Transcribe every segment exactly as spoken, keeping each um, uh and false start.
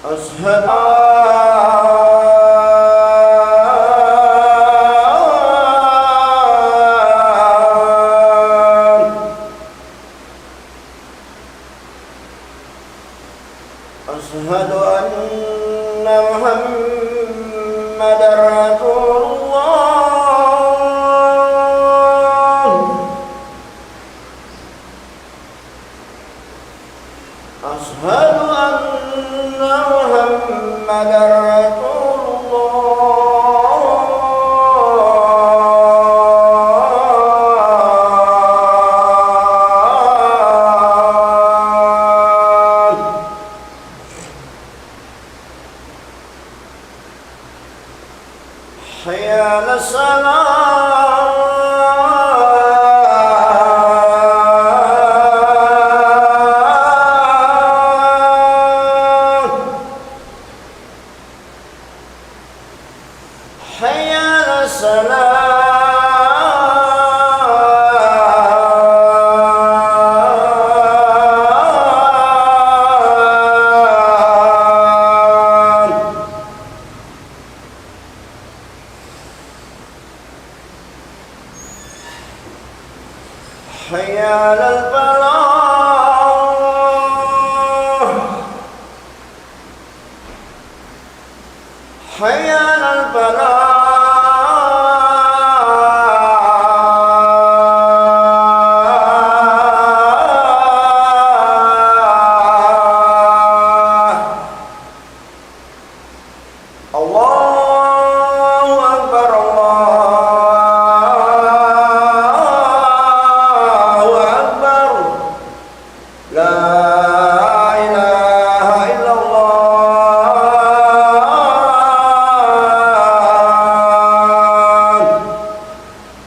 أشهد أشهد أن محمدا رسول الله. أشهد أن محمدا رسول الله. حي على الصلاة. حي على الصلاة. حي على الفلاح. حي على الفلاح. الله أكبر، الله أكبر. لا إله إلا الله.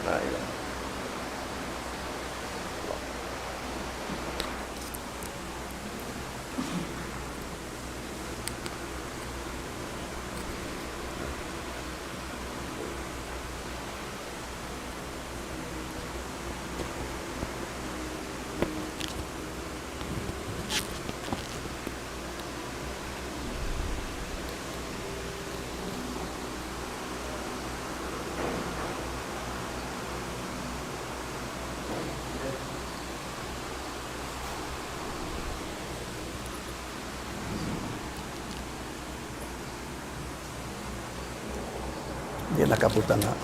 لا إله. Di' nakabutan na.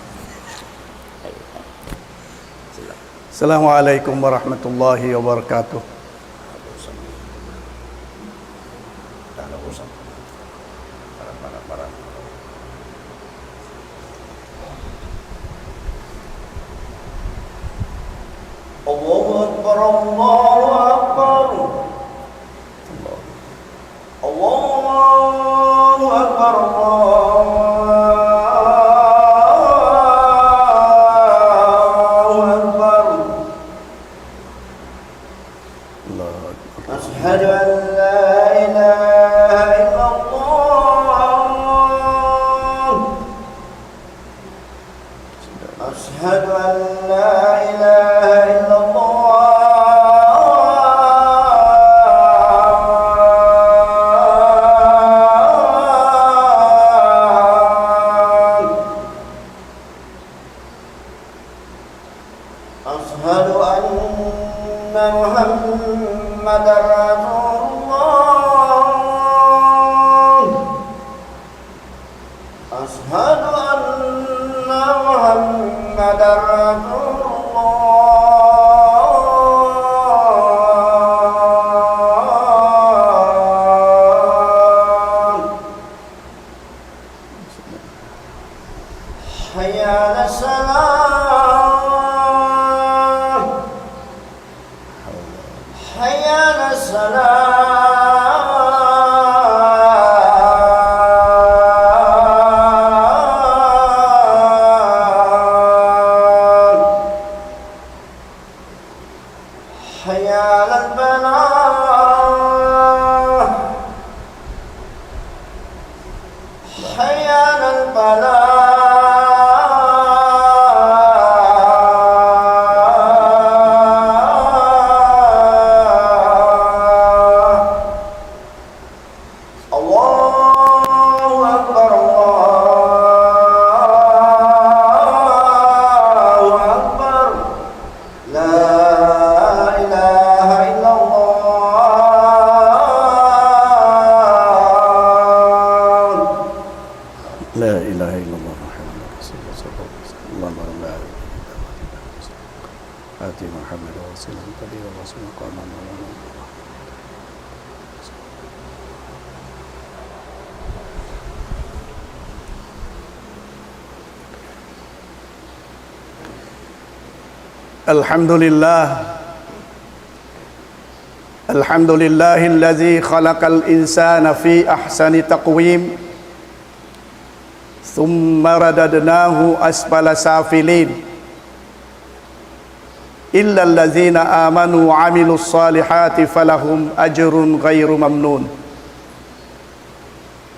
Assalamu alaykum warahmatullahi wabarakatuh. الله أكبر، الله أكبر. الله أكبر، الله أكبر. الله أكبر. أشهد أن لا إله إلا الله. أشهد أن لا إله إلا الله. أشهد أن محمدا رسول الله. الحمد لله. الحمد لله الذي خلق الإنسان في أحسن تقويم، ثم رددناه أسفل سافلين، إلا الذين آمنوا وعملوا الصالحات فلهم أجر غير ممنون.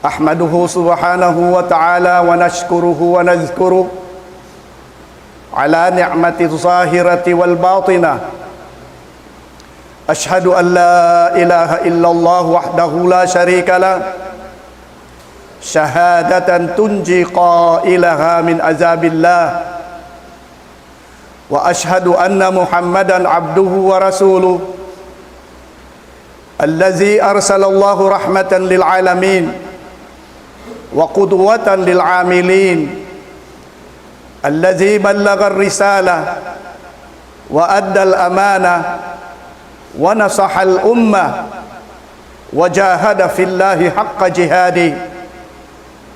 أحمده سبحانه وتعالى ونشكره ونذكره على نعمة الظاهرة والباطنة. أشهد أن لا إله إلا الله وحده لا شريك له، شهادة تنجي قائلها من عذاب الله. وأشهد أن محمدا عبده ورسوله، الذي أرسل الله رحمة للعالمين وقدوة للعاملين، الذي بلغ الرسالة وأدى الأمانة ونصح الأمة وجاهد في الله حق جهاده،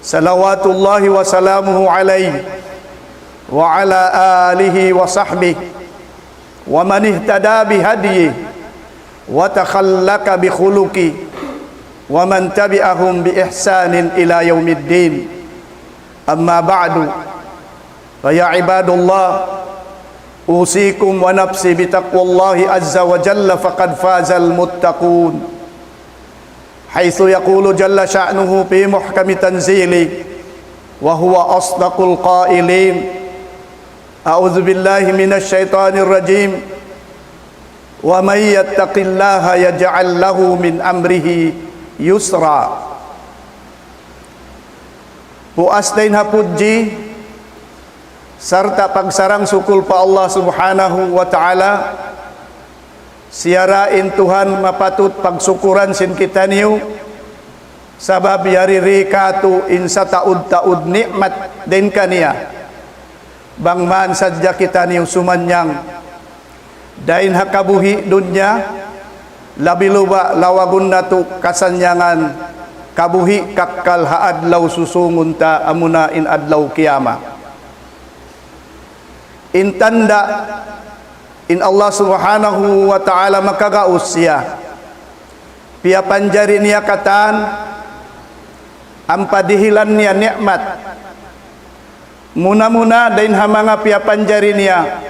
صلوات الله وسلامه عليه وعلى آله وصحبه ومن اهتدى بهديه وتخلق بخلقه ومن تبعهم بإحسان إلى يوم الدين. أما بعد، فيا عباد الله، أوصيكم ونفسي بتقوى الله عز وجل، فقد فاز المتقون، حيث يقول جل شأنه في محكم تنزيله وهو أصدق القائلين: أعوذ بالله من الشيطان الرجيم. ومن يتق الله يجعل له من أمره يسرا. Puas dayn ha pudji sarta' pagsarang-sukul pa Allah Subhanahu wa Ta'ala, siya ra in Tuhan mapatut pagsukuran sin kitaniyu, sabab yari ri katu' in sataud-taud ni'mat dayn kaniya. Bang man sadja kitaniyu sumanyang dayn ha kabuhi' dunya, labi-labi lawagun natu' kasannyangan kabuhi' kakkal ha adlaw susūngun ta, amuna in adlaw kiyamat. In tanda' in Allah Subhanahu wa Ta'ala makagaus siya. Piyapanjari niya katan ampa dihilan niya ni'mat. Muna-muna dayn ha manga piyapanjari niya,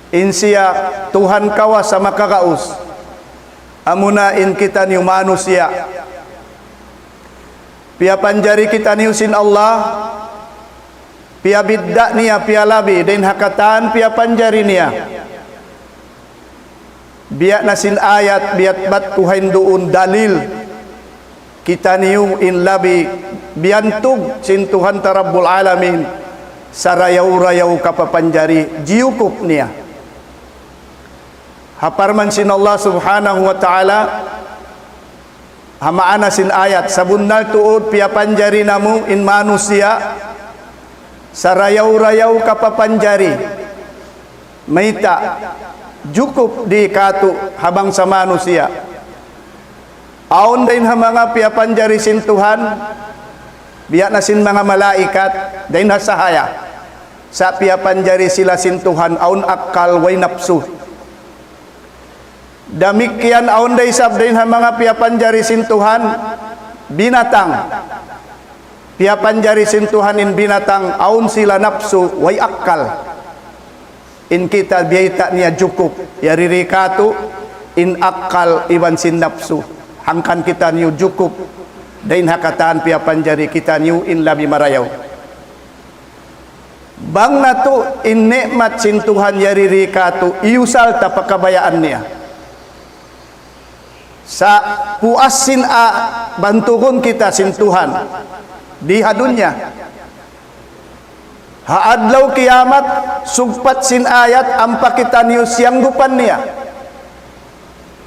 in siya Tuhan kawasa makagaus, amuna in kitaniyu manusiya'. Piyapanjari kitaniyu sin Allah, piyabidda' niya, piyalabi dayn ha katan piyapanjari niya. Biya' na sin ayat, biya' bat ku ha yan duun dalil, kitaniyu in labi biyantug sin Tuhan ta Rabbul Alamin, sarayaw-rayaw kapapanjari, jiyukup niya. Ha parman sin Allah Subhanahu wa Ta'ala, ha maana sin ayat, sabunnal tuud piyapanjari namu' in manusiya', sarayaw-rayaw kapapanjari. Mayta', jukup di katu' ha bangsa manusiya'. Awn dayn ha manga piyapanjari sin Tuhan, biya' na sin manga malaikat, dayn ha sahaya. Sa' piyapanjari sila sin Tuhan, awn akkal, way napsu. Damikkiyan awn da isab dayn ha manga piyapanjari sin Tuhan, binatang. Piyapanjari sin Tuhan in binatang, awn sila napsu, way akkal. In kita biyayta' niya jukup, yari ri katu', in akkal iban sin napsu. Hangkan kitaniyu jukup, dayn ha katan piyapanjari kitaniyu in labi marayaw. Bang natu' in ni'mat sin Tuhan yari ri katu', iyusal ta pa kabayaan niya. Sa' puas sin a, bantugun kita sin Tuhan di ha dunya. Ha adlaw kiyamat, sugpat sin ayat, ampa kitaniyu siyanggupan niya.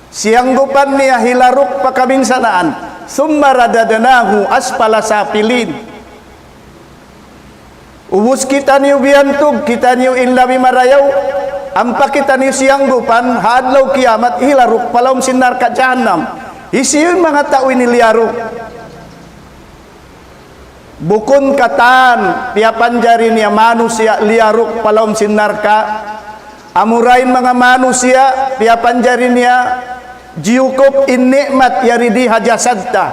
Siyanggupan niya hilaruk pa kabinsanaan. ثم رددناه أسفل سافلين. Ubus kitaniyu biyantug, kitaniyu in labi marayaw, Ampa kitaniyu siyanggupan ha adlaw kiyamat hilaruk pa lawm sin narka' jahannam. Hisiyu in manga tau ini liyaruk? Bukun katan piyapanjari niya manusiya' liyaruk pa lawm sin narka'. Amura in manga manusiya' piyapanjari niya jiyukup in ni'mat yari di ha jasad ta.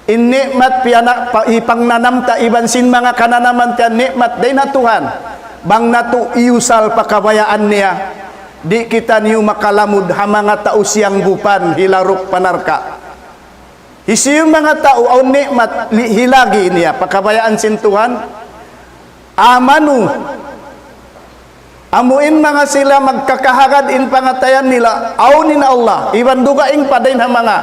In ni'mat piyana-, pa-, hipangnanam ta iban sin manga kananaman ta ni'mat dayn ha Tuhan. Bang natu' iyusal pa kabayaan niya, di' kitaniyu makalamud ha manga tau siyanggupan hilaruk pa narka'. Hisiyu in manga tau awn ni'mat li-, hilagi niya pa kabayaan sin Tuhan? Amanu. Amu in manga sila magkakahagad in pangatayan nila, awn in Allah, iban dugaing pa dayn ha manga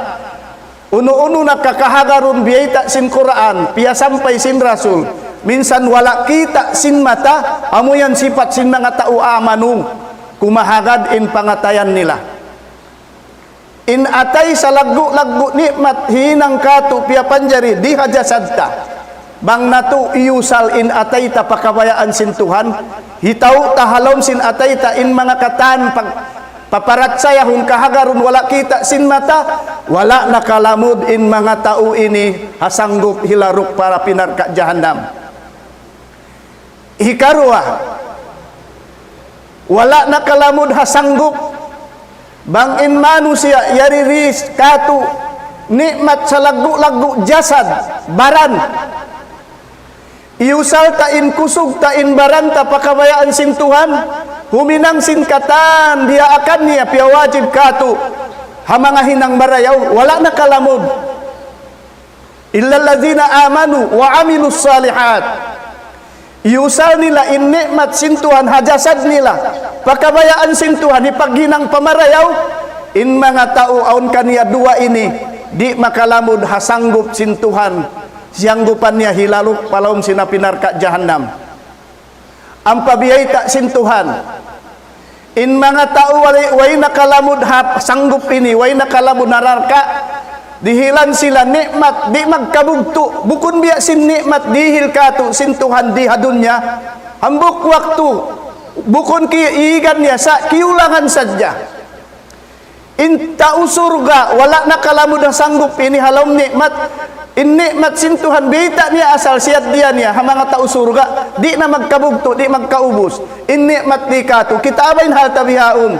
unu-unu na kakahagarun biyayta' sin Qur'an, piyasampay sin Rasul, minsan wala' kita' sin mata, amu yan sipat sin manga tau amanu, kumahagad in pangatayan nila. In atay salaggu'-laggu' ni'mat hinang katu' piyapanjari di ha jasad ta. Bang natu' iyusal in atay ta pa kabayaan sin Tuhan, hitaw ta ha lawm sin atay ta in manga katan pag-, paparachayahun kahagarun wala' kita' sin mata, wala' nakalamud in manga tau ini ha sanggup hilaruk pa api narka' jahannam. Hikaruwa, wala' nakalamud ha sanggup. Bang in manusiya' yari di katu' ni'mat salaggu'-laggu' jasad, baran. Iyusal ta in kusug ta in baran ta pa kabayaan sin Tuhan, huminang sin katan diyaakan niya piyawajib katu' ha manga hinang marayaw, wala' nakalamud. إلا الذين آمنوا وعملوا الصالحات. Iyusal nila in ni'mat sin Tuhan ha jasad nila pa kabayaan sin Tuhan hipaghinang pa marayaw. In manga tau awn kaniya duwa ini, di' makalamud ha sanggup sin Tuhan, siyanggupan niya hilaruk pa lawm sin api narka' jahannam. Ampa biyayta' sin Tuhan, in manga tau way, way nakalamud ha sanggup ini, way nakalamud ha narka', dihilan sila ni'mat di' magkabugtu', bukun biya' sin ni'mat dihil katu' sin Tuhan di ha dunya. Hambuuk waktu, bukun ki-, igan niya sa' kiyulangan sadja. In tau surga', wala' nakalamud ha sanggup ini ha lawm ni'mat. In ni'mat sin Tuhan, biyayta' niya asal siyaddiya niya ha manga tau surga', di' na magkabugtu', di' magkaubus. In ni'mat di katu', kitaa ba in hal ta bihaun?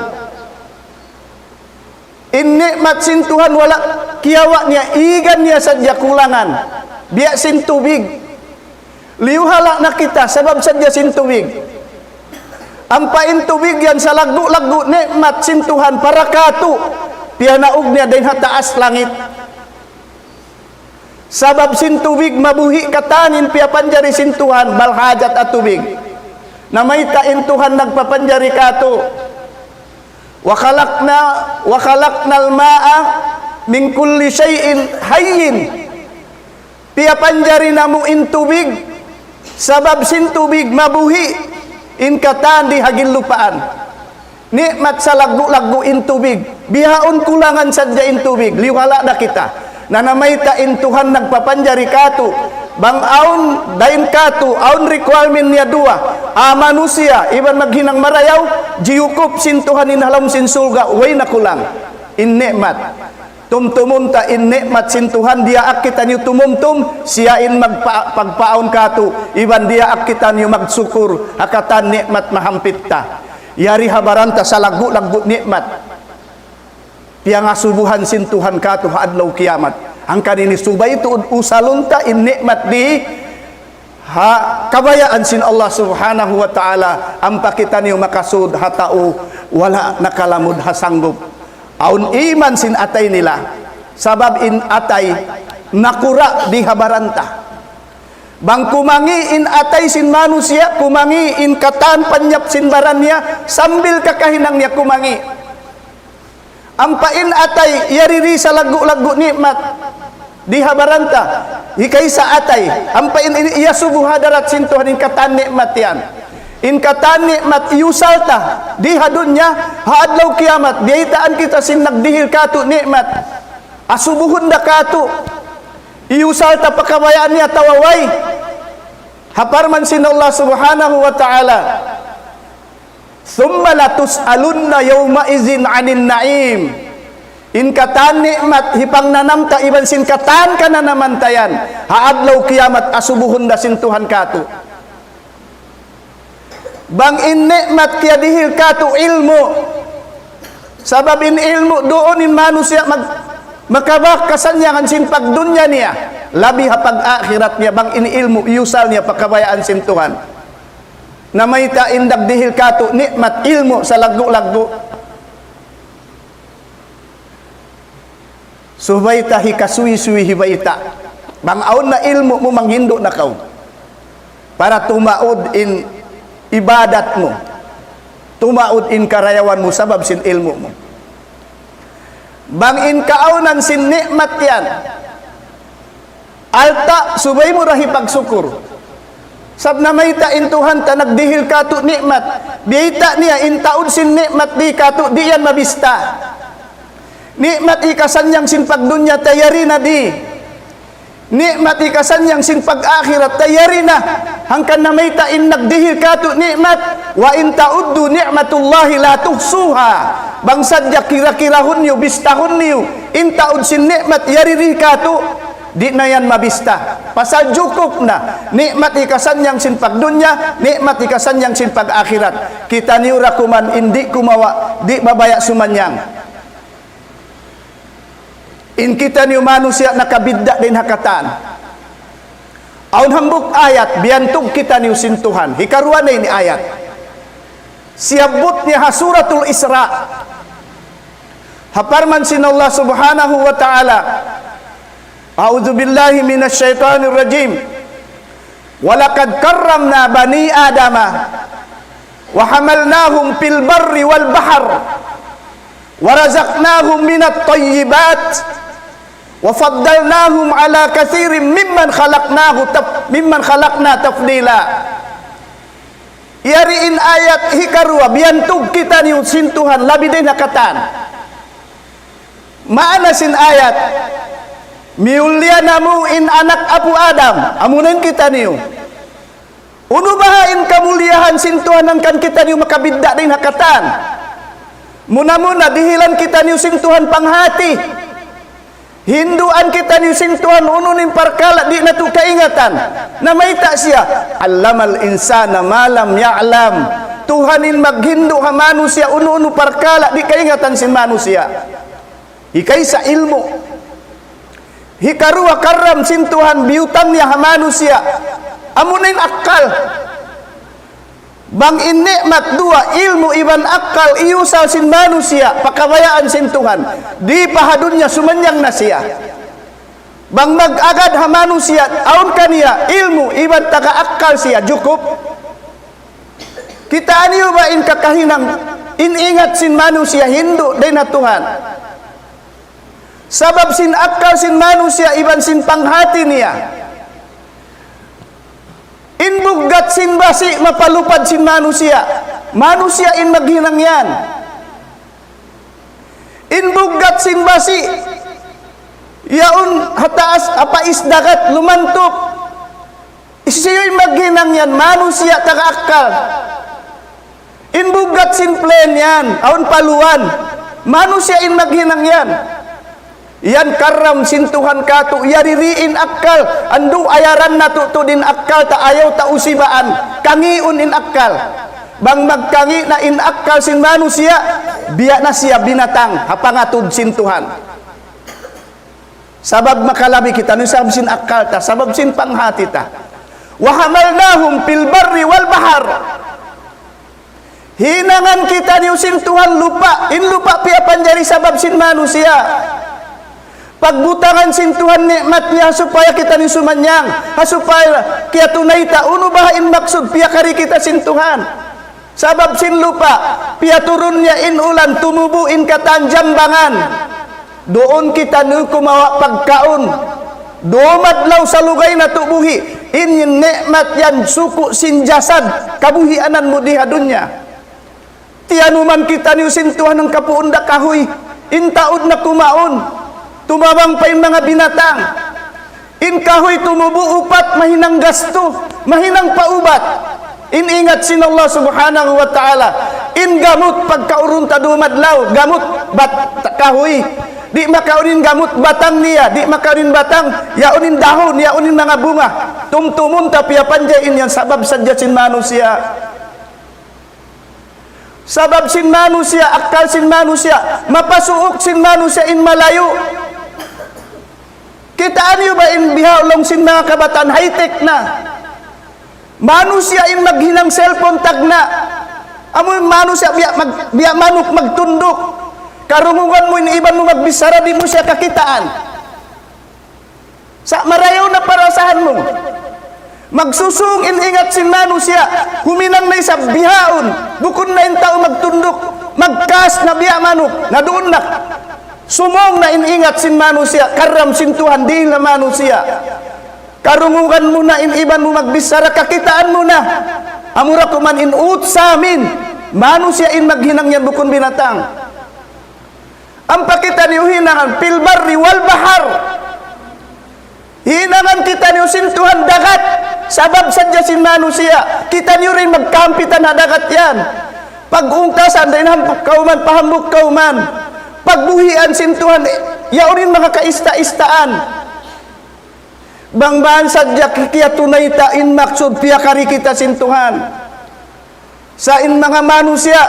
In ni'mat sin Tuhan, wala' kiyawa' niya, igan niya sadja kulangan. Biya' sin tubig. Liyuhala' na kita, sabab sadja sin tubig. Ampa in tubig yan salaggu'-laggu' ni'mat sin Tuhan para katu', piyanaug niya dayn ha taas langit. Sabab sin tubig mabuhi' katan in piyapanjari sin Tuhan, bal hajat ha tubig. Namayta' in Tuhan nagpapanjari katu'. وخلقنا، وخلقنا الماء من كل شيء حي. Piyapanjari namu' in tubig, sabab sin tubig mabuhi' in katan di ha ginlupaan. Ni'mat salaggu'-laggu' in tubig. Bihaun kulangan sadja in tubig. Liyuhala' da kita. Na namayta' in Tuhan nagpapanjari katu'. Bang awn dayn katu', awn requirement niya duwa. Ah, manusiya', iban maghinang marayaw, jiyukup sin Tuhan in ha lawm sin surga', way na kulang. In ni'mat. Tumtumun ta in ni'mat sin Tuhan, diyaak kitaniyu tumumtum, siya in magpa-, pagpaawn katu', iban diyaak kitaniyu magsukur, ha katan ni'mat mahampit ta. Yari ha baran ta salaggu'-laggu' ni'mat. Piyangasubuhan sin Tuhan katu' ha adlaw kiyamat. Hangkan ini subay tuud usalun ta in ni'mat di ha kabayaan sin Allah Subhanahu wa Ta'ala, ampa kitaniyu makasud ha tau wala' nakalamud ha sanggup. Awn iman sin atay nila. Sabab in atay nakura' di ha baran ta. Bang kumangi' in atay sin manusiya', kumangi' in katan panyap sin baran niya, sambil kakahinang niya kumangi'. Ampa in atay, yari di salaggu'-laggu' ni'mat di ha baran ta, hikaysa atay. Ampa in, in iyasubu ha hadarat sin Tuhan in katan ni'mat yan. In katan ni'mat iyusal ta di ha dunya, ha adlaw kiyamat, biyaytaan kita sin nagdihil katu' ni'mat. Asubuhun da katu'. Iyusal ta pa kabayaan niya atawa way. Ha parman sin Allah Subhanahu wa Ta'ala. ثم لتسألن يومئذ عن النعيم. In katan ni'mat hipangnanam ta iban sin katan kananaman ta yan, ha adlaw kiyamat asubuhun da sin Tuhan katu'. Bang in ni'mat kiyadihil katu' ilmu'. Sabab in ilmu' duun in manusiya' mag-, makabak kasannyangan sin pagdunya niya, labi ha pag-akhirat niya, bang in ilmu' iyusal niya pa kabayaan sin Tuhan. Na mayta' in nagdihil katu' ni'mat ilmu' salaggu'-laggu'. Subay ta hikasuy-suy hibayta'. Bang awn na ilmu' mu manghindu' na kaw. Para tumaud in ibadat mu. Tumaud in karayawan mu sabab sin ilmu' mu. Bang in kaawnan sin ni'mat yan. Alta', subay mu da hipagsukur. Sabab na mayta' in Tuhan ta nagdihil katu' ni'mat. Biyayta' niya in taud sin ni'mat di katu' di' yan mabista. Ni'mat hikasannyang sin pagdunya ta yari na di. Ni'mat hikasannyang sin pag-akhirat ta yari na. Hangkan na mayta' in nagdihil katu' ni'mat. وإن تعدوا نعمة الله لا تحصوها. Bang sadja kira-kirahun niyu, bistahun niyu in taud sin ni'mat yari di katu', di' na yan mabista. Pasal jukup na ni'mat hikasannyang sin pagdunya, ni'mat hikasannyang sin pag-akhirat. Kitaniyu da kuman in di' kumawa', di' mabaya' sumannyang. In kitaniyu manusiya' nakabidda' dayn ha katan. Awn hambuuk ayat, biyantug kitaniyu sin Tuhan. Hikaruwa na ini ayat. Siyabbut niya ha Suratul Isra. Ha parman sin Allah Subhanahu wa Ta'ala. أعوذ بالله من الشيطان الرجيم. ولقد كرمنا بني آدم وحملناهم في البر والبحر ورزقناهم من الطيبات وفضلناهم على كثير ممن خلقناه تف-، ممن خلقنا تفضيلا. Yari in ayat hikaruwa, biyantug kitaniyu sin Tuhan, labi dayn ha katan. Maana sin ayat, miyulliya namu' in anak apu' Adam, amuna in kitaniyu. Unu baha' in kamuliyahan sin Tuhan hangkan kitaniyu makabidda' dayn ha katan. Muna-muna, dihilan kitaniyu sin Tuhan panghati. Hinduan kitaniyu sin Tuhan unu in parkala' di' natu' kaingatan. Na mayta' siya, علم الإنسان ما لم يعلم. Tuhan in maghindu' ha manusiya' unu-unu parkala' di' kaingatan sin manusiya'. Hikaisa ilmu'. Hikaruwa karram sin Tuhan biyutang niya ha manusiya'. Amuna in akkal. Bang in ni'mat duwa, ilmu' iban akkal, iyusal sin manusiya', pa kabayaan sin Tuhan. Di' pa ha dunya sumannyang na siya. Bang mag-agad ha manusiya', awn kaniya, ilmu', iban taga akkal siya, jukup. Kitaa niyu ba in kakahinang, in ingat sin manusiya', hindu', dayn ha Tuhan. Sabab sin akkal sin manusiya', iban sin panghati niya. In buggat sin basi' mapalupad sin manusiya'. Manusiya' in maghinang yan. In buggat sin basi' yaun ha taas, ha pais dagat lumantup. Hisiyu in maghinang yan? Manusiya' taga akkal. In buggat sin plane yan, awn paluan. Manusiya' in maghinang yan. Yan karram sin Tuhan katu', yari di in akkal. Andu' ayaran natu' tuud in akkal ta ayaw ta usibaan. Kangiun in akkal. Bang magkangi' na in akkal sin manusiya', biya' na siya binatang ha pangatud sin Tuhan. Sabab makalabi kitaniyu, sabab sin akkal ta, sabab sin panghati ta. وحملناهم في البر والبحر. Hinangan kitaniyu sin Tuhan lupa', in lupa' piyapanjari sabab sin manusiya'. Pagbutangan sin Tuhan ni'mat niya ha supaya kitaniyu sumannyang, ha supaya kiyatunay ta, unu baha' in maksud piyakari kita sin Tuhan. Sabab sin lupa', piyaturun niya in ulan, tumubu' in katan jambangan. Duun kitaniyu kumawa' pagkaun. Dumadlaw salugay natu' buhi'. In ni'mat yan suku' sin jasad, kabuhianan mu di ha dunya. Tiyanuman kitaniyu sin Tuhan hangkapuun da kahuy. In taud na kumaun. Tumabang pa in manga binatang. In kahuy tumubu' upat, mahinang gastu, mahinang pa ubat. In ingat sin Allah Subhanahu wa Ta'ala. In gamut pagkaurun ta dumadlaw, gamut bat kahuy. Di' makaun in gamut batang niya, di' makaun in batang, yaun in dahun, yaun in manga bunga. Tumtumun ta piyapanjari in yan sabab sadja sin manusiya'. Sabab sin manusiya', akkal sin manusiya', mapasuuk sin manusiya' in malayu'. Kitaa niyu ba in bihaun laung sin manga kabataan high-tech na. Manusiya' in maghinang cellphone tagna'. Amu in manusiya' biya', mag, biya' manuk magtunduk. Karungugan mu in iban mu magbichara, di' mu siya kakitaan. Sa' marayaw na parasahan mu. Magsusung in ingat sin manusiya'. Huminang na isab bihaun. Bukun na in tau magtunduk. Magkas na biya' manuk. Na duun na. Sumung na in ingat sin manusiya'. Karam sin Tuhan, dihil na manusiya'. Karungugan mu na in iban mu magbichara, kakitaan mu na. Amura kuman in ut samin. Manusiya' in maghinang yan, bukun binatang. Ampa kitaniyu hinangan, fil barri wal bahr. Hinangan kitaniyu sin Tuhan dagat. Sabab sadja sin manusiya'. Kitaniyu da in magkaampitan ha dagat yan. Pag-ungkasan da in hambuuk kawman, pa hambuuk kawman. Pagbuhian sin Tuhan, yaun in manga kaista-istaan. Bang man sadja kiyatunay ta in maksud piyakari kita sin Tuhan. Sa' in manga manusiya',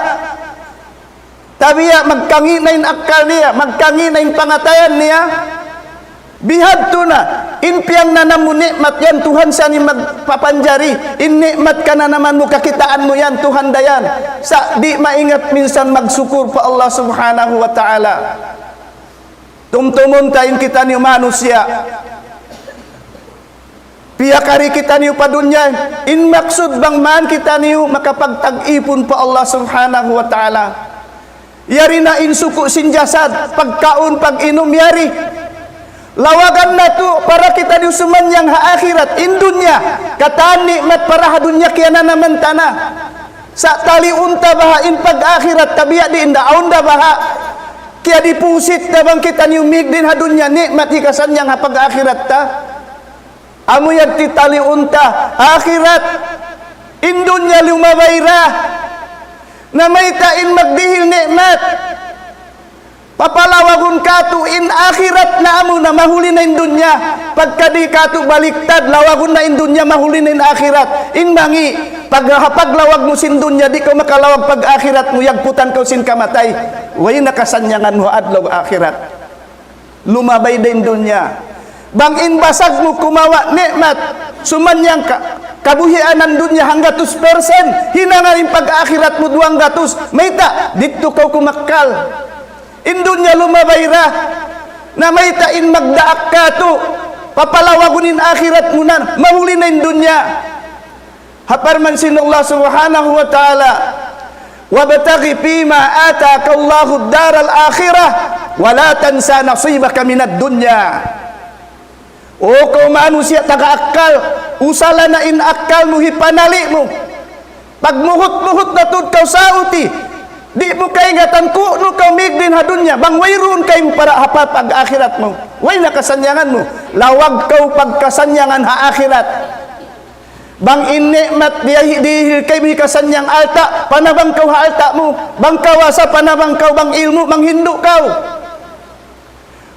tabiya' magkangi' na in akkal niya, magkangi' na in pangatayan niya, bihadtu na, in piyangnanam mu ni'mat yan, Tuhan sa in magpapanjari, in ni'mat kananaman mu, kakitaan mu yan, Tuhan da yan. Sa' di' maingat minsan magsukur pa Allah Subhanahu wa Ta'ala. Tumtumun ta in kitaniyu manusiya'. Piyakari kitaniyu pa dunya. In maksud bang man kitaniyu makapagtag-ipun pa Allah Subhanahu wa Ta'ala. Yari na in suku' sin jasad, pagkaun, pag-inum, yari. Lawagan natu' para kitaniyu sumannyang ha akhirat. In dunya, katan ni'mat para ha dunya kiyananaman ta na. Sa' taliun ta baha' in pag-akhirat, tabiya' di' in da awn da baha'. Kiya-deposit na bang kitaniyu mīg dayn ha dunya ni'mat hikasannyang ha pag-akhirat ta. Amu yan titaliun ta, akhirat. In dunya lumabay ra. Na mayta' in magdihil ni'mat. Papalawagun katu' in akhirat na amu na mahuli na in dunya. Pagka di' katu' baliktad, lawagun na in dunya, mahuli na in akhirat. In mangi', pag, paglawag mu sin dunya, di' kaw makalawag pag-akhirat mu, yagputan kaw sin kamatay. Way na kasannyangan mu ha adlaw akhirat. Lumabay da in dunya. Bang in basag mu kumawa' ni'mat, sumannyang ka, kabuhianan dunya hanggatus persen, hinangan in pag-akhirat mu duwanggatus, mayta', didtu kaw kumakkal. In dunya lumabay ra, na mayta' in magdaak katu', papalawagun in akhirat mu na, mahuli na in dunya. Ha parman sin Allah Subhanahu wa Ta'ala, وابتغ فيما آتاك الله الدار الآخرة ولا تنس نصيبك من الدنيا. O kaw manusiya' taga akkal, usala na in akkal mu, hipanali' mu. Pagmuhut-muhut na tuud kaw sauti, di' mu kaingatan ku'nu kaw mīg dayn ha dunya, bang wayruun kaymu para ha pag-akhirat mu. Way na kasannyangan mu. Lawag kaw pagkasannyangan ha akhirat. Bang in ni'mat diya hi-, dihil kaymu hikasannyang alta', panabang kaw ha alta' mu. Bang kawasa, panabang kaw, bang ilmu', manghindu' kaw.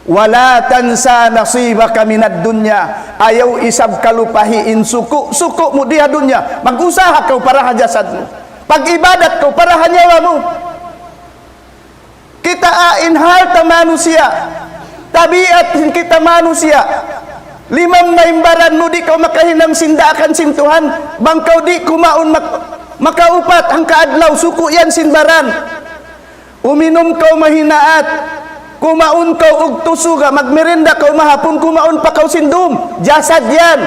ولا تنس نصيبك من الدنيا. Ayaw isab kalupahi in suku', suku' mu di ha dunya. Mag-usaha kaw para ha jasad mu. Pag-ibadat kaw para ha nyawa mu. Kitaa in hal ta manusiya'. Tabiat in kita manusiya'. Limam na in baran mu, di' kaw makahinang sin daakan sin Tuhan. Bang kaw di' kumaun mak-, makaupat hangka adlaw, suku' yan sin baran. Uminum kaw mahinaat. Kumaun kaw ugtu suga, magmerienda kaw mahapun, kumaun pa kaw sin dum. Jasad yan.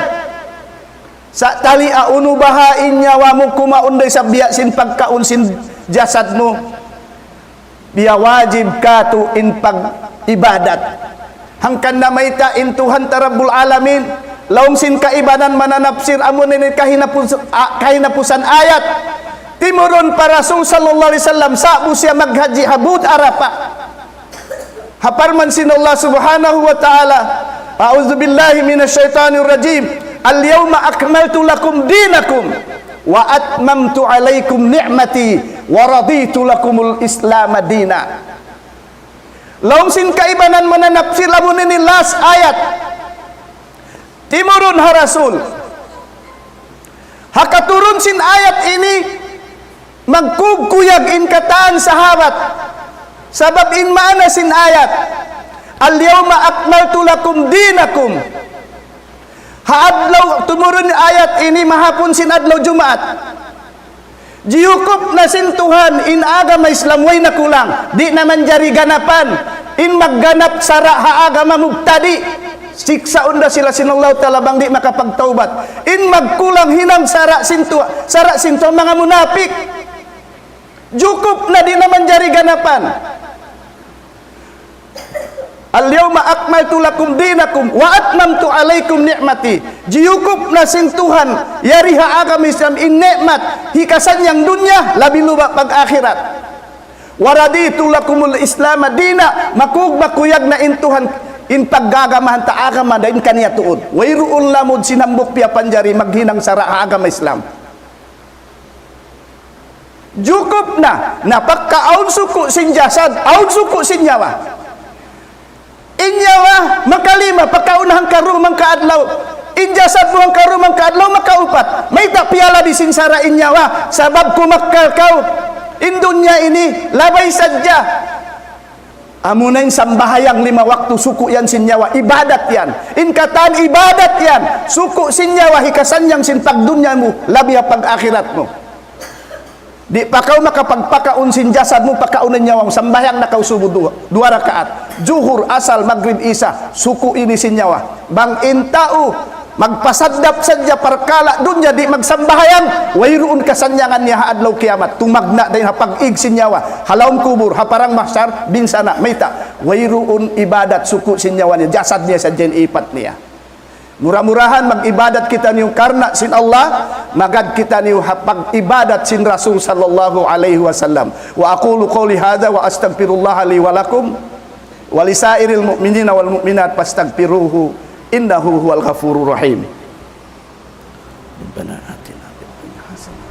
Sa' tali' unu baha' in nyawa mu kumaun da isab biya' sin pagkaun sin jasad mu. Biya' wajib katu' in pag-ibadat. Hangkan na mayta' in Tuhan ta Rabbul Alamin, laung sin kaibanan mananapsir, amu na in kahinapus-, a-, kahinapusan ayat. Timurun pa Rasul sallallahu alayhi wasallam, sa'bu siya maghajji ha But Arafah. Ha parman sin Allah Subhanahu wa Ta'ala, أعوذ بالله من الشيطان الرجيم. اليوم أكملت لكم دينكم وأتممت عليكم نعمتي ورضيت لكم الإسلام دينا. Laung sin kaibanan mananapsir, amu ini last ayat. Timurun ha Rasul. Ha katurun sin ayat ini, magkukuyag in katan sahabat. Sabab in maana sin ayat, اليوم أكملت لكم دينكم. Ha adlaw, tumurun ayat ini mahapun sin adlaw Jumaat. Jiyukup na sin Tuhan in agama Islam, way na kulang, di' na manjari ganapan. In magganap sara' ha agama mubtadi', siksaun da sila sin Allah Ta'ala bang di' makapagtawbat. In magkulang hinang sara' sin Tuhan, sara' sin Tuhan, manga munapik. Jiyukup na, di' na manjari ganapan. اليوم أكملت لكم دينكم وأتممت عليكم نعمتي. Jiyukup na sin Tuhan, yari ha agama Islam in ni'mat, hikasannyang dunya, labi luba' pag-akhirat. ورضيت لكم الإسلام دينا, makug-, makuyag na in Tuhan, in pagagamahan ta agama, dayn kaniya tuud. Wayruun lamud sin hambuuk piyapanjari maghinang sara' ha agama Islam. Jukup na, na pagka awn suku' sin jasad, awn suku' sin nyawa. In nyawa, makalima, pagkaun hangkaruwa hangkaadlaw. In jasad mu hangkaruwa hangkaadlaw, makaupat. Mayta' piyalabi sin sara' in nyawa, sabab kumakkal kaw. In dunya ini, labay sadja. Amuna in sambahayang lima waktu, suku' yan sin nyawa, ibadat yan. In katan ibadat yan, suku' sin nyawa, hikasannyang sin pagdunya mu, labi ha pag-akhirat mu. Di' pa kaw makapagpakaun sin jasad mu, pakaun in nyawa mu, sambahayang na kaw subu duwa, duwa rakaat. Juhur, asal, magrib, isa, suku' ini sin nyawa. Bang in tau magpasaddap sadja parkala' dunya, di' magsambahayang, wayruun kasannyangan niya ha adlaw kiyamat. Tumagna' dayn ha pag-ig sin nyawa, ha lawm kubul, ha parang mahsar, binsana', mayta'. Wayruun ibadat, suku' sin nyawa niya, jasad niya sadja in ipat niya. Mura-murahan mag-ibadat kitaniyu karna' sin Allah, magad kitaniyu ha pag-ibadat sin Rasul sallallahu alayhi wasallam. وأقول قولي هذا وأستغفر الله لي ولكم ولسائر المؤمنين والمؤمنات فاستغفروه إنه هو الغفور الرحيم. ربنا آتنا في الدنيا حسنة.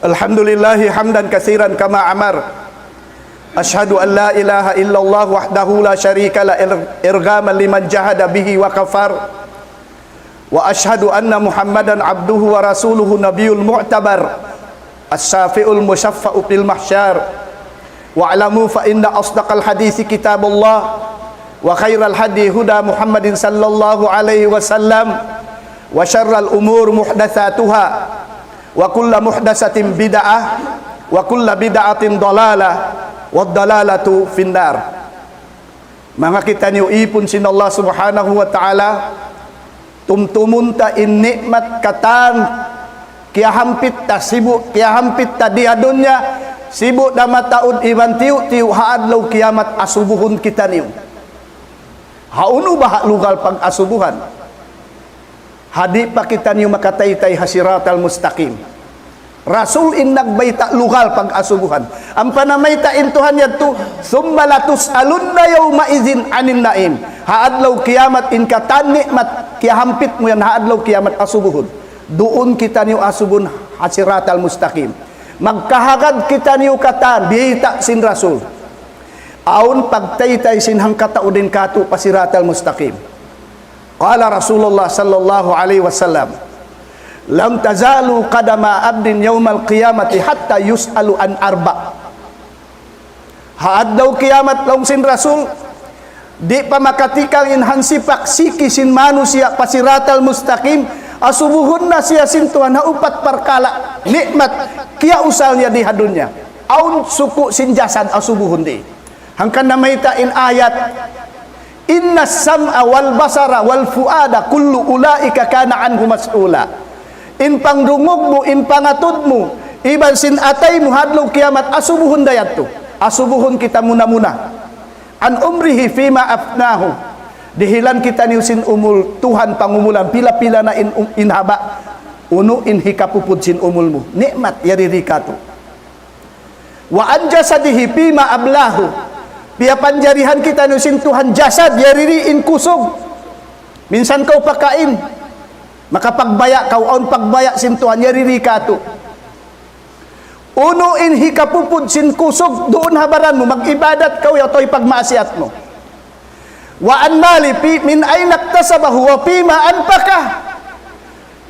الحمد لله حمدا كثيرا كما أمر. أشهد أن لا إله إلا الله وحده لا شريك له، إر-، إرغاما لمن جحد به وكفر. وأشهد أن محمدا عبده ورسوله النبي المعتبر، الشافع المشفع في المحشر. واعلموا فإن أصدق الحديث كتاب الله، وخير الهدي هدى محمد صلى الله عليه وسلم، وشر الأمور محدثاتها، وكل محدثة بدعة، وكل بدعة ضلالة، والضلالة في النار. Manga kitaniyu ipun sin Allah Subhanahu wa Ta'ala, tumtumun ta in ni'mat katan kiyahampit ta sibu', kiyahampit ta di ha dunya, sibu' da mataud iban tiyu'-tiyu' ha adlaw kiyamat asubuhun kitaniyu. Hawnu baha' lugal pag-asubuhan? Ha di' pa kitaniyu makataytay ha siratal mustaqim. Rasul in nagbayta' lugal pag-asubuhan. Ampa namayta' in Tuhan yadtu, ثم لتسألن يومئذ عن النعيم. Ha adlaw kiyamat in katan ni'mat, kiyahampit mu yan ha adlaw kiyamat asubuhun. Duun kitaniyu asubuhun ha siratal mustaqim. Magkahagad kitaniyu katan, biyayta' sin Rasul. Awn pagtaytay sin hangkatau dayn kātu' pa siratal mustaqim. قال رسول الله صلى الله عليه وسلم: لن تزول قدما عبد يوم القيامة حتى يسأل عن أربع. Ha adlaw kiyamat, laung sin Rasul, di' pa makatikang in hansipak siki sin manusiya' pa siratal mustaqim, asubuhun na siya sin Tuhan ha upat parkala' ni'mat kiyausal niya di ha dunya. Awn suku' sin jasad asubuhun di. Hangkan namayta' in ayat, إن السمع والبصر والفؤاد كل أولئك كان عنه مسؤولا. In pangdungug mu, in pangatud mu, iban sin atay mu ha adlaw kiyamat, asubuhun da yadtu. Asubuhun kita muna-muna. عن عمره فيما أفناه. Dihilan kitaniyu sin umul, Tuhan pangumulan, pila-pila na in, um, in haba'. Unu in hikapupud sin umul mu. Ni'mat, yari di kātu'. وعن جسده فيما أبلاه. Piyapanjarihan kitaniyu sin Tuhan jasad, yari di in kusug. Minsan kaw pakain. Makapagbaya' kaw, awn pagbaya' sin Tuhan, yari di katu'. Unu in hikapupud sin kusug duun ha baran mu, mag-ibadat kaw, atawa hipagmaasiyat mu. وعن ماله في، من أين اكتسبه وفيما أنفقه.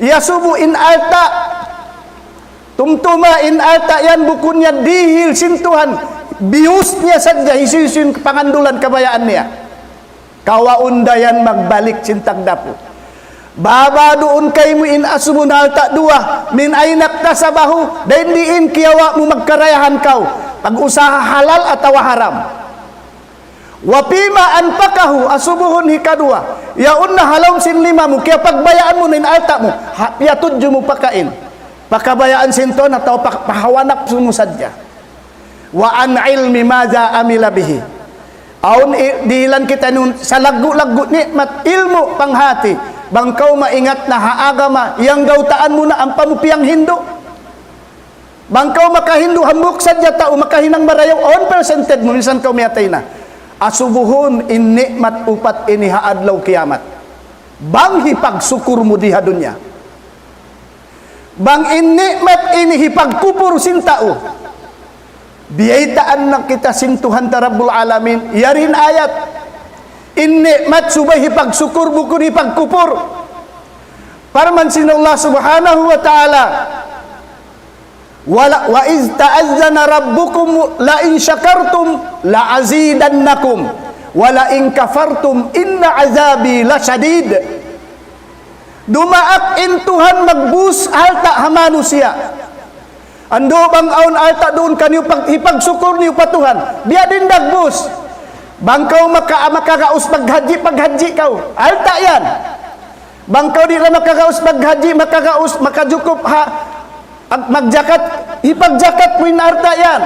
Iyasubu in alta'. Tumtuma in alta' yan bukun niya dihil sin Tuhan. Biyus niya sadja, hisiyu-siyu in pangandulan kabayaan niya. Kawaun da yan magbalik sin tagdapu. Baba duun kaymu in asubu na alta' duwa, من أين اكتسبه, dayn diin kiyawa' mu magkarayahan kaw, pag-usaha halal atawa haram. وفيما أنفقه, asubuhun hikaduwa, yaun na ha lawm sin lima mu, kiyapagbayaan mu na in alta' mu, ha, piyatudju mu pakain. Pakabayaan sin Tuhan atawa pa, pa hawa napsu mu sadja. وعن علم ماذا عمل به. Awn i-, dihilan kitaniyu salaggu'-laggu' ni'mat ilmu' panghati. Bang kaw maingat na ha agama, iyanggawtaan mu na ampa mu piyanghindu'. Bang kaw makahindu' hambuuk sadja tau, makahinang marayaw, awn percentage mu, minsan kaw miyatay na. Asubuhun in ni'mat upat ini ha adlaw kiyamat. Bang hipagsukur mu di ha dunya. Bang in ni'mat ini hipagkupur sin tau. Biyaytaan na kita sin Tuhan ta Rabbul Alamin. Yari in ayat. In ni'mat subay hipagsukur bukun hipagkupur. Parman sin Allah Subhanahu wa Ta'ala. ولا، وإذ تأذن ربكم لئن شكرتم لأزيدنكم ولئن كفرتم إن عذابي لشديد. Dumaak in Tuhan magbus alta' ha manusiya'. Andu' bang awn alta' duun kaniyu pag-, hipagsukur niyu pa Tuhan. Biya' diin dagbus. Bang kaw maka-, makagaus paghadji, paghadji kaw. Alta' yan. Bang kaw di' na makagaus paghadji, makagaus, makajukup ha, ag-, magjakat, hipagjakat mu in alta' yan.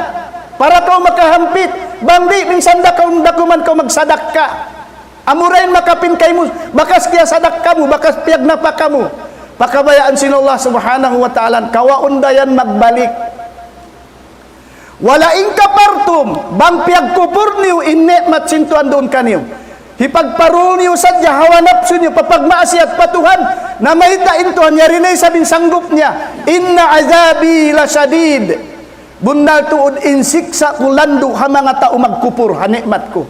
Para kaw makahampit. Bang di', minsan da kaw, da kuman kaw magsadakka. Amura in makapin kaymu, bakas kiyasadakka mu, bakas piyagnapaka mu. Pakabayaan sin Allah Subhanahu wa Ta'ala, kawaun da yan magbalik. ولئن كفرتم, bang piyagkupur niyu in ni'mat sin Tuhan duun kaniyu. Hipagparul niyu sadja hawa napsu niyu, papagmaasiyat pa Tuhan, na mayta' in Tuhan, yari na isab in sanggup niya. إن عذابي لشديد. Bunnal tuud in siksa' ku landu' ha manga tau magkupur ha ni'mat ku.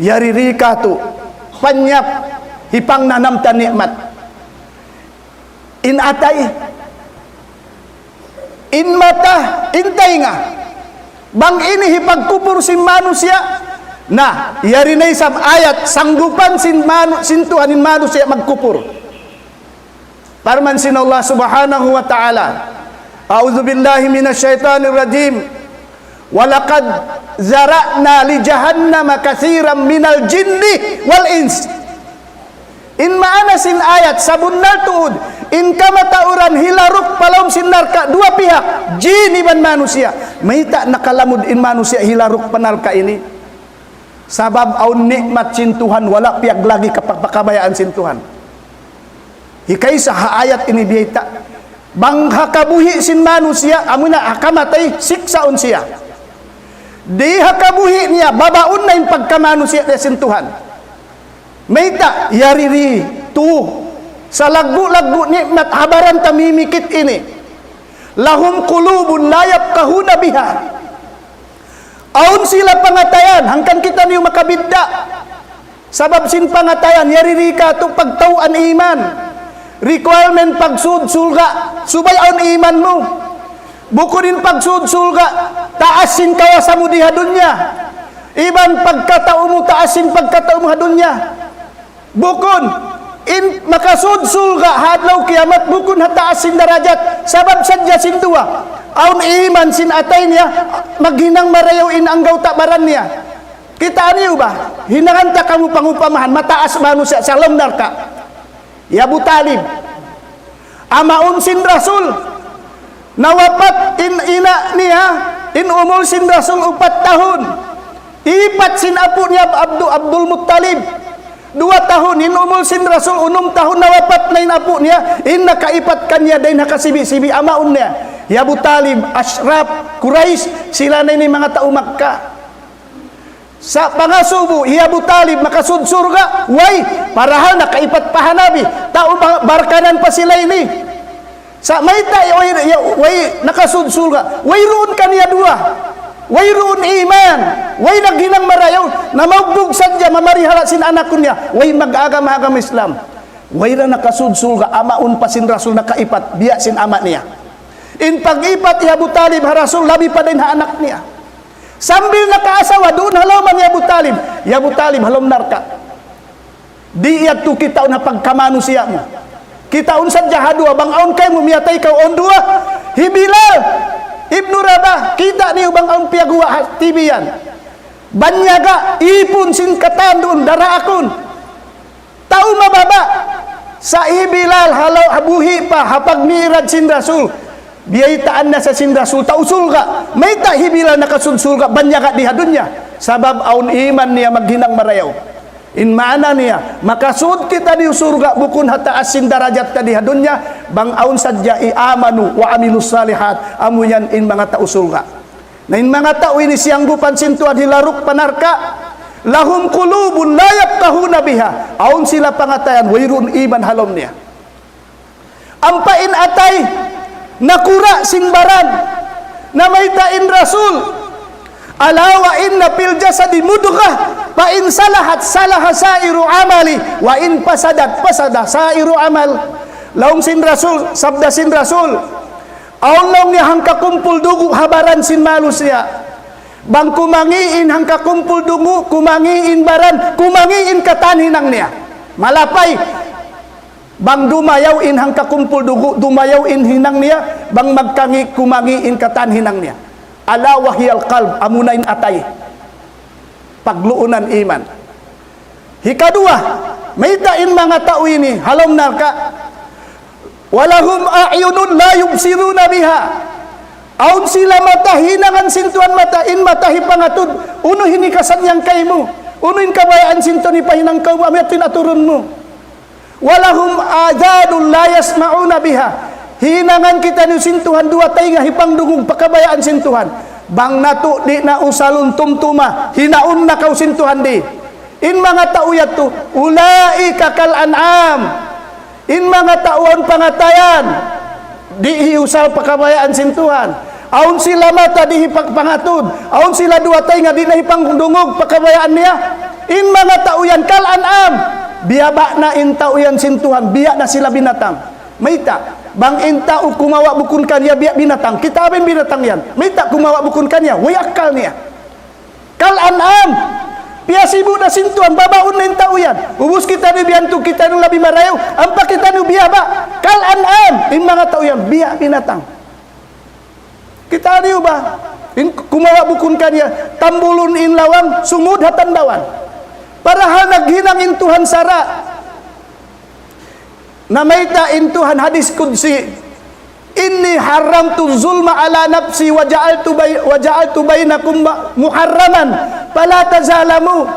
Yari di katu', panyap, hipangnanam ta ni'mat. In atay, in mata, in taynga. Bang ini hipagkupur sin manusiya', na, yari na isab ayat, sanggupan sin manu-, sin Tuhan in manusiya' magkupur. Parman sin Allah Subhanahu wa Ta'ala, أعوذ بالله من الشيطان الرجيم. ولقد ذرأنا لجهنم كثيرا من الجن والإنس. In maana sin ayat, sabunnal tuud, in kamatauran hilaruk pa lawm sin narka' duwa pihak, jin iban manusiya'. Mayta' nakalamud in manusiya' hilaruk pa narka' ini? Sabab awn ni'mat sin Tuhan, wala' piyaglagi ka pa-, pakabayaan sin Tuhan. Hikaisa ha ayat ini biyayta'. Bang ha kabuhi' sin manusiya', amuna ha kamatay, siksaun siya. Di ha kabuhi' niya, babaun na in pagkamanusiya' niya sin Tuhan. Mayta', yari di, tu. Salaggu'-laggu' ni'mat ha baran ta mimikit ini. لهم قلوب لا يفقهون بها. Awn sila pangatayan, hangkan kitaniyu makabidda'. Sabab sin pangatayan, yari di katu' pagtaw'an iman. Requirement pagsud surga', subay awn iman mu. Bukun in pagsud surga', taas sin kawasa mu di ha dunya. Iban pagkatau mu, taas sin pagkatau mu ha dunya. Bukun, in makasud surga' ha adlaw kiyamat, bukun ha taas sin darajat, sabab sadja sin duwa. Awn iman sin atay niya, maghinang marayaw in anggawta' baran niya. Kitaa niyu ba? Hinangan ta kamu pangupamahan, mataas manusiya' sa lawm narka'. Ya Abu Talib. Amaun sin Rasul. Nawapat in ina' niya, in umul sin Rasul upat tahun. Ipat sin apu' niya Abdu-, Abdul Muttalib. Duwa tahun, in umul sin Rasul unum tahun, nawapat na in apu' niya, in nakaipat kaniya dayn ha kasibi'-sibi' amaun niya. Ya Abu Talib, Ashraf, Quraysh, sila na ini manga tau Makkah. Sa' pangasubu, hi Abu Talib makasud surga', way, parahal nakaipat pa ha Nabi, tau ba-, barkanan pa sila ini. Sa' mayta', way, ya-, way nakasud surga', wayruun kaniya duwa, wayruun iman, way naghinang marayaw, namaugbug sadja mamarihala sin anak niya, way mag-agama-agama Islam. Way ra nakasud surga', amaun pa sin Rasul nakaipat, biya' sin ama' niya. In pag-ipat hi Abu Talib ha Rasul, labi pa dayn ha anak niya. Sambil nakaasawa, duun ha lawm hi Abu Talib. Ya Abu Talib, ha lawm narka'. Di' yadtu kitaun ha pagkamanusiya' mu. Kitaun sadja ha duwa, bang awn kaymu miyatay kaw awn duwa. Hi Bilal ibnu Rabah, kita' niyu bang awn piyaguwa' ha T V yan. Banyaga', ipun sin katan duun, daraakun. Tau mababa'. Sa' hi Bilal ha law-, ha buhi' pa, ha pagmi'raj sin Rasul. Biyaytaan na sa sin Rasul, tau surga'. Mayta' hi Bilal nakasud surga', banyaga' di ha dunya. Sabab awn iman niya maghinang marayaw. In maana niya, makasud kitaniyu surga' bukun ha taas sin darajat ta di ha dunya, bang awn sadja i amanu wa amilus salihat, amu yan in manga tau surga'. Na in manga tau ini siyanggupan sin Tuhan hilaruk pa narka', lahum qulubun la yafqahuna biha, awn sila pangatayan, wayruun iman ha lawm niya. Ampa in atay, nakura' sin baran, namayta' in Rasul, ala wa inna fil jasadi mudghah, fa in salahat salaha sairu amali, wa in fasadat fasada sairu amal. Laung sin Rasul, sabda sin Rasul, awn laung niya hangkakumpul dugu' ha baran sin manusiya'. Bang kumangi' in hangkakumpul dugu', kumangi' in baran, kumangi' in katan hinang niya. Malapay. Bang dumayaw in hangkakumpul dugu', dumayaw in hinang niya, bang magkangi', kumangi' in katan hinang niya. Ala wa hiyal qalb, amuna in atay. Pagluunan iman. Hikaduwa, mayta' in manga tau ini, ha lawm narka'. Walahum a'yunun la yubsiruna biha. Awn sila mata, hinangan sin Tuhan mata, in mata hipangatud, unu in hikasannyang kaymu, unu in kabayaan sin Tuhan hipahinang kaymu, amu yadtu in aturun mu. Walahum adhanun la yasma'una biha. Hinangan kitaniyu sin Tuhan duwa taynga hipangdungug pa kabayaan sin Tuhan. Bang natu' di' na usalun tumtuma, hinaun na kaw sin Tuhan di. In manga tau yadtu, ulaika kal an'am. In manga tau awn pangatayan, di' hiyusal pa kabayaan sin Tuhan. Awn sila mata di' hipagpangatud. Awn sila duwa taynga di' na hipangdungug pa kabayaan niya. In manga tau yan kal an'am. Biyaba' na in tau yan sin Tuhan. Biya' na sila binatang. Mayta'? Bang in tau kumawa' bukun kaniya biya' binatang. Kita' ba in binatang yan? Mayta' kumawa' bukun kaniya? Way akkal niya. Kal an'am. Piyasibu' na sin Tuhan, babaun na in tau yan. Ubus kitaniyu biyantug kitaniyu labi marayaw, ampa kitaniyu biyaba'. Kal an'am. In manga tau yan, biya' binatang. Kitaniyu ba? In kumawa' bukun kaniya, tambulun in lawang, sumud ha tandawan. Parahal naghinang in Tuhan sara'. Namayta' in Tuhan hadis qudsi, "Inni harramtu zulma ala nafsi wa ja'altu bay-, wa ja'altu bainakum ma-, muharraman, fala tazalamu."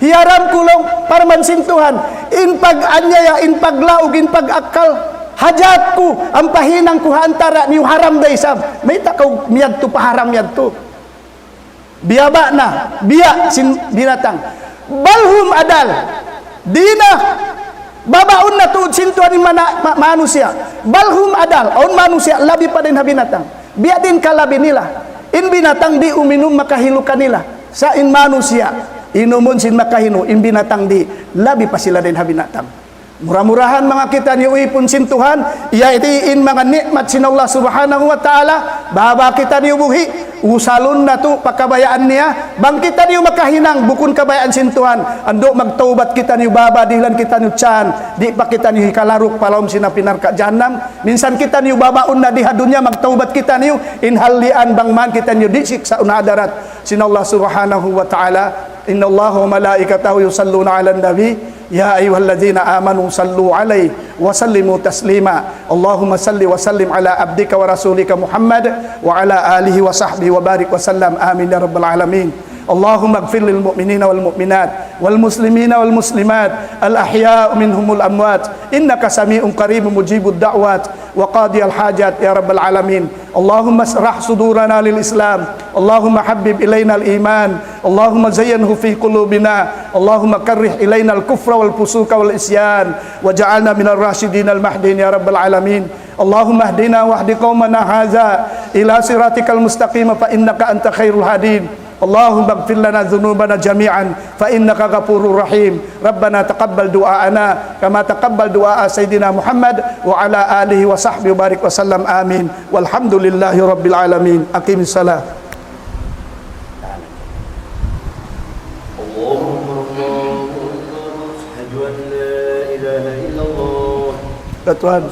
Hiyaram ku laung, parman sin Tuhan, in pag-anyaya, in paglaug, in pag-akkal, hajat ku, ampa hinang ku ha antara' niyu haram da isab. Mayta' kaw miyadtu pa haram yadtu? Biyaba' na, biya' sin binatang. Bal hum adal. Di' na, babaun na tuud sin Tuhan in mana-, ma-, manusiya'. Bal hum adal, awn manusiya', labi pa dayn ha binatang. Biya' diin kalabi nila. In binatang di' uminum makahilu kanila. Sa' in manusiya', inumun sin makahilu, in binatang di', labi pa sila dayn ha binatang. Mura-murahan manga kitaniyu ipun sin Tuhan, yadtu in manga ni'mat sin Allah Subhanahu wa Ta'ala, baba kitaniyu buhi', usalun natu' pa kabayaan niya, bang kitaniyu makahinang bukun kabayaan sin Tuhan, andu' magtawbat kitaniyu baba dihilan kitaniyu tiyan, di' pa kitaniyu hikalaruk pa lawm sin api narka' jahannam, minsan kitaniyu babaun na di ha dunya magtawbat kitaniyu, in halian bang man kitaniyu di' siksa' ha hadarat sin Allah Subhanahu wa Ta'ala. إن الله وملائكته يصلون على النبي يا أيها الذين آمنوا صلوا عليه وسلموا تسليما. اللهم صل وسلم على عبدك ورسولك محمد وعلى آله وصحبه وبارك وسلم. آمين يا رب العالمين. اللهم اغفر للمؤمنين والمؤمنات والمسلمين والمسلمات الأحياء منهم والأموات إنك سميع قريب مجيب الدعوات وقاضي الحاجات يا رب العالمين. اللهم اشرح صدورنا للإسلام اللهم حبب إلينا الإيمان، اللهم زينه في قلوبنا، اللهم كره إلينا الكفر والفسوق والعصيان، واجعلنا من الراشدين المهديين يا رب العالمين. اللهم اهدنا واهد قومنا هذا إلى صراطك المستقيم، فإنك أنت خير الهادين. اللهم اغفر لنا ذنوبنا جميعا، فإنك غفور رحيم. ربنا تقبل دعاءنا كما تقبل دعاء سيدنا محمد وعلى آله وصحبه وبارك وسلم. آمين. والحمد لله رب العالمين. أقم الصلاة. الله أكبر، الله أكبر. أشهد أن لا إله إلا الله. Tuan.